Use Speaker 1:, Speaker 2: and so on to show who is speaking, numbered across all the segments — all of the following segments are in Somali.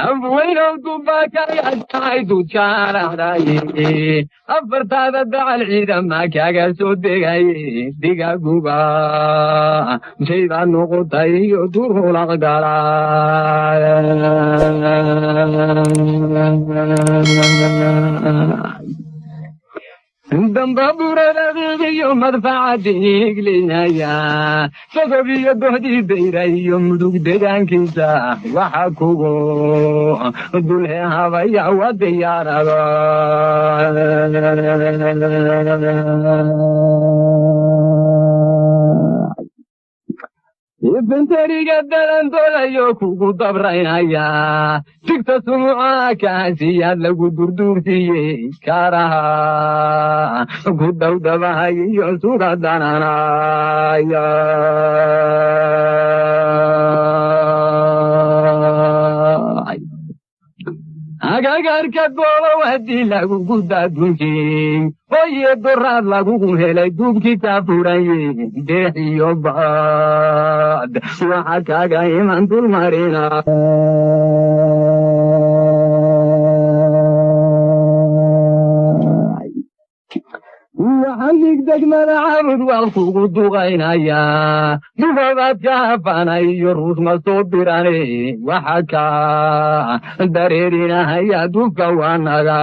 Speaker 1: Afweynow dubaakayadujaaraxdaye afartaada dacal ciidama kaaga soo degaye digaguba shaybaa noqotay iyo durulaq gala. Dambaburadaqiiqiyo madfaca diiglinaya sogob iyo dohdii dayra iyo mudug degaankiisa waxa kugu dulhe habaya wa diyaarado. Infanteriga dalandoolayo kugu dabraynaya digta sumuca kaasiyaad lagu durduursiiyey kaaraha ku dawdabahay iyo suga dananaya. Agagaarka doolow haddii lagugu daadunjiyey oye doraad lagugu helay duubkii kaa furaye deex iyo baad waxa kaaga iman dulmarina. Waxaan dhig degmada cabud waal kugu duqaynayaa dubabaad ka hafanay iyo ruus ma soo dirane waxa kaa dareerinahaya dubka waanaga.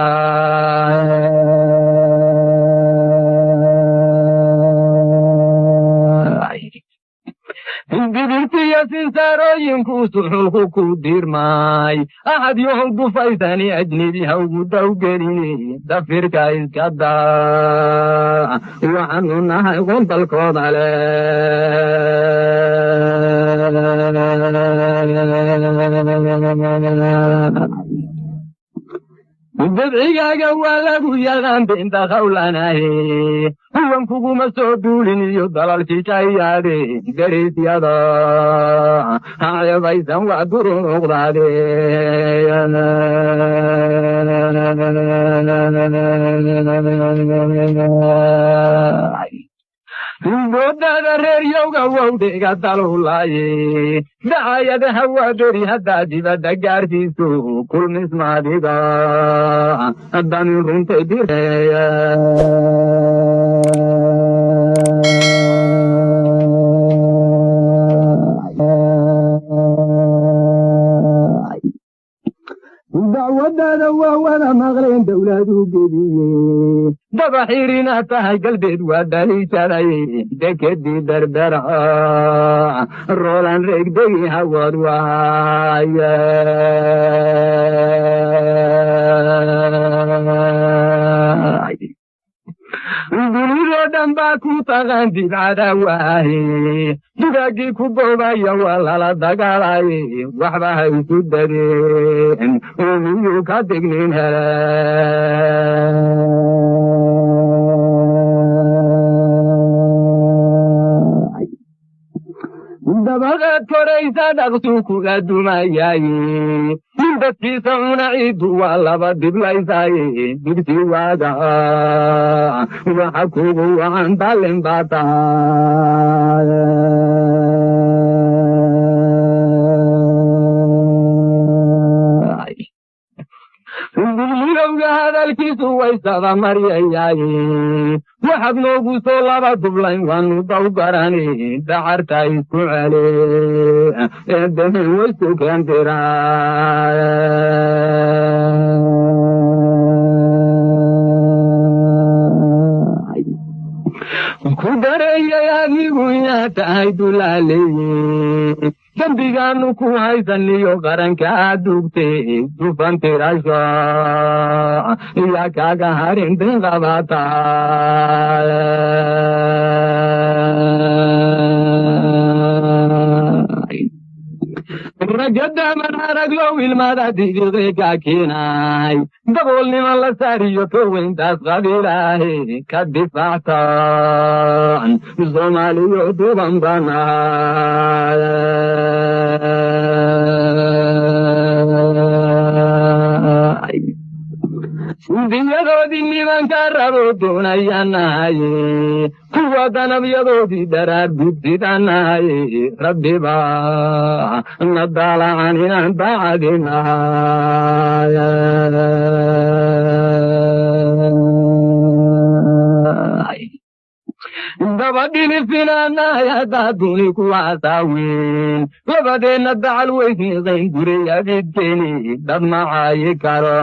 Speaker 1: Bibirtiyo sinsaarooyinku suxulku ku dirmay axad yohow dufaysani ajnebi haugu dawgelini dafirka iska daa waxaanu nahay qondalkooda le. Dabcigaaga waa lagu yaqaan beenta qawlanahe huwan kuguma soo duulin iyo dalal shishayaade dariisyada hacebaysan waa durunuqdaade. Boodada reer yowga wowdhiga dalulaaye dacayadaha waa beri haddaa dibadda gaarsiiso kulmismaadiga damin runtay dir. Dacwadaada waa wada maqleen dowladu gediye daba xirina tahay galbeed waa daliishaday dekedii berbera roolan reegdegi hawood waaye. Dunidoo dhan baa ku taqaan dibcada waahe dugaagii ku boobaya waa lala dagaalaye waxba ha isu dareen miyuu ka dignin hele. Dabaqaad koraysa dhaqsuu kula dumayaaye nin dadkiisa cuna ciiddu waa laba diblaysaaye digsi waaga waxa kugu wacan dallin baa tahay. Midowga hadalkiisu waysaba maryayaaye waxaad noogu soo laba dublayn waanu dawgarani dacarta isku cele eedahin waysu keentira. Ku dareeyay adigu inaad tahay dulaaleye dembigaanu ku haysaniyo qaranka aad dugtay dufantirasha iya kaaga harin binqabata. Ragadaman araglow ilmada didiqi ka keenay daboolnima la saariyo toweyntaas qabiilaahe ka difaactan Soomaaliyo duban banaay. Diyadoodii nimanka rabo doonayanahaye, kuwa danabyadoodii daraar gudsidanahaye, rabbibaa na daalacan inaan daacadinahay. Dabadhilifinaanahay haddaa duni kuwaasaawin, labadeenna dacal weysniqayn guray abidkeeni, dad macaayi karo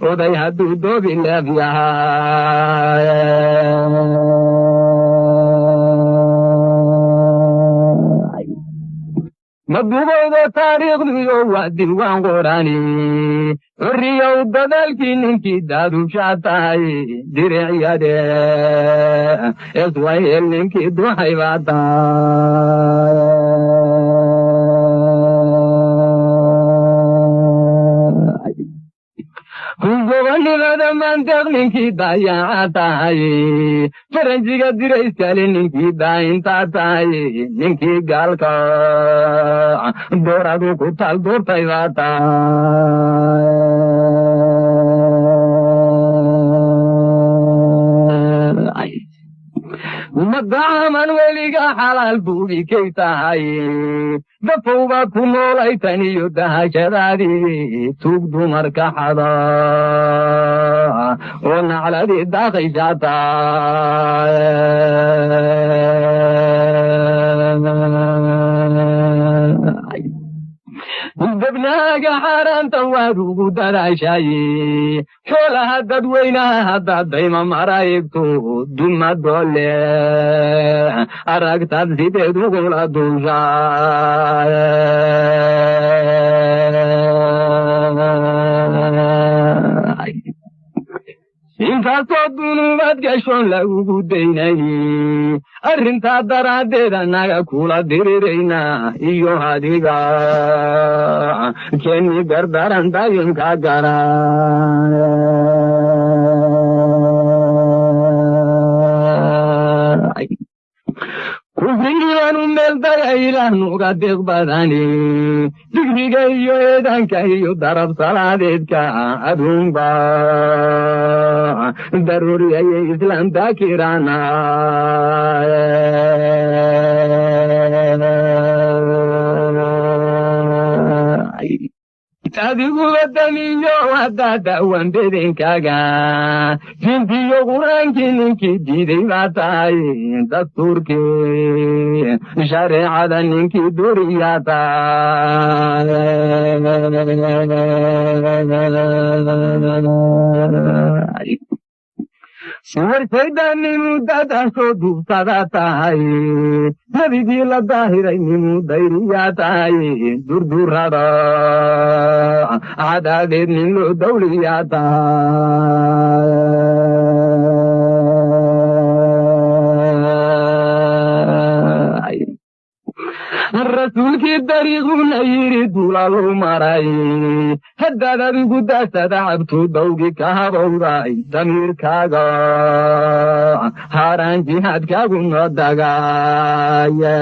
Speaker 1: oday hadduu doobi leef yahay. Madugowdo taariikhduyo waa diiwaan qorani, xurriyow dadaalkii ninkii daadushaa tahay, diricyade Israel ninkii duxay baa tahay. Gobonimada mandeeq ninkii daayaca tahay, faranjiga dirayskale ninkii daayintaa tahay, ninkii gaalka dooradu ku taal doortay baa tahay. Madaaman weliga xalaal buubikay tahay, dafow baad ku noolay tan iyo dahashadaadii, tuug dumarka xada oo nacladii daaqayshaa tahay. Dabnaaga xaaraanta waad ugu dadaashaye, xoolaha dadweynaha haddaad dayma maraigto, duma doole aragtaad sideed ugula duushaa. Intaasoo dunuubaad gashoon lagugu daynayni, arrintaa daraaddeed annaga kula diriraynaa iyo adiga keeni gardaran dayinka gara. Kufrigiibanu meel daya Ilaah nuga deeq badani, digriga iyo eedanka iyo darab salaadeedka adunba daruuriyayay islaamta kirana. Adiguba damiyo haddaa da'wan bedenkaaga, dintiyo Qur'aankii ninkii diiday baa tahay, dastuurkii shareecada ninkii duriyaa tahay. Warshaydaanimu dadasho duubtada tahay, nebigii la daahiray nimu dayriyaa tahay, durdurada cadaadeed nin loo dawliyaa tahay. Rasuulkii dariiquna yidhi duulalu maray, haddaad adigu daasada cabtu dawgi ka habowday, damiirkaaga haaraan jihaadkaagu noo dagaye.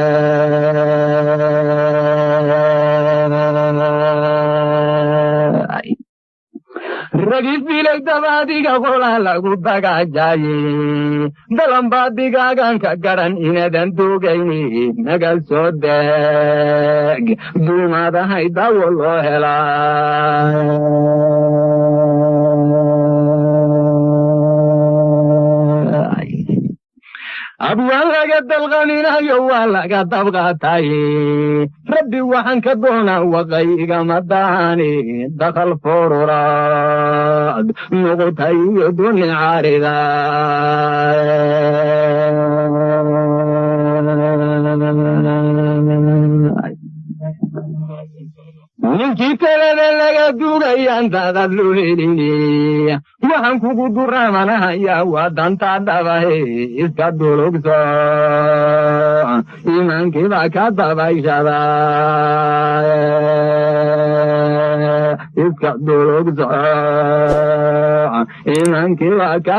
Speaker 1: Ragi filay dabaadiga qolaa lagu dagaajaye, dalanbaa digaaganka garan inadan duugayni, naga soo deg duumaadahay daawo loo helaa. Abwaan laga dalqaminayo waa laga dabqaatay, Rabbi waxaan ka doonaa waqay igama daani, dakal foruraad noqotay iyo duni caarida. Ninkii talada laga duugayaan daadad loo helini, waxaan kugu duraamanahayaa waa dantaa dhabahe, iska dulugso iimaankiibaa ka dabayshada, iska dulugso iimaankiibaa ka.